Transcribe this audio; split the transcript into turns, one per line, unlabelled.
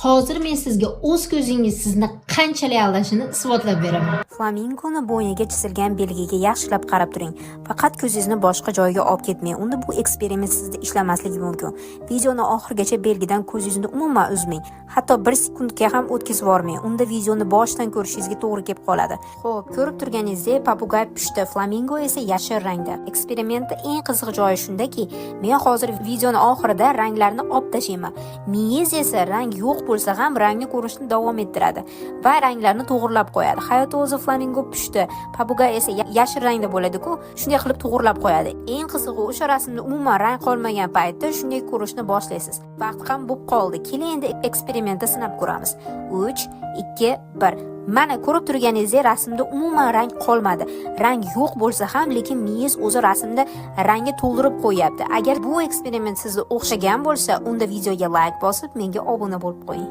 Hozir men sizga o'z ko'zingiz sizni qanchalik aldashini isbotlab beraman.
Flamingoni bo'yniga chizilgan belgiga yaxshilab qarab turing. Faqat ko'zingizni boshqa joyga olib ketmang. Unda bu eksperiment sizda ishlamasligi mumkin. Videoni oxirigacha belgidan ko'zingizni umuman uzmang. Hatto 1 sekundga ham o'tkazib yubormang. Unda videoni boshidan ko'rishingizga to'g'ri kelib qoladi. Xo'p, ko'rib turganingizdek, попугай pushti, flamingo esa yashil rangda. Eksperimentda eng qiziq joyi shundaki, men hozir videoni oxirida ranglarni olib tashlayman. Miyangiz esa rang yo'q bo'lsa ham rangni ko'rishni davom ettiradi va ranglarni to'g'irlab qo'yadi. Hayotda o'zi flamingo pushti, попугай esa yashil rangda bo'ladi-ku, shunday qilib to'g'irlab qo'yadi. Eng qizig'i, o'sha rasmda umuman rang qolmagan paytda shunday ko'rishni boshlaysiz. Vaqt ham bo'lib qoldi. Keling, endi eksperimentda sinab ko'ramiz. 3, 2, 1. Mana, ko'rib turganingizdek, rasmda umuman rang qolmadi. Rang yo'q bo'lsa ham, lekin miyangiz o'zi rasmda rangga to'ldirib qo'yyapti. Agar bu eksperiment sizga o'xshagan bo'lsa, unda videoga layk bosib, menga obuna bo'lib qo'ying.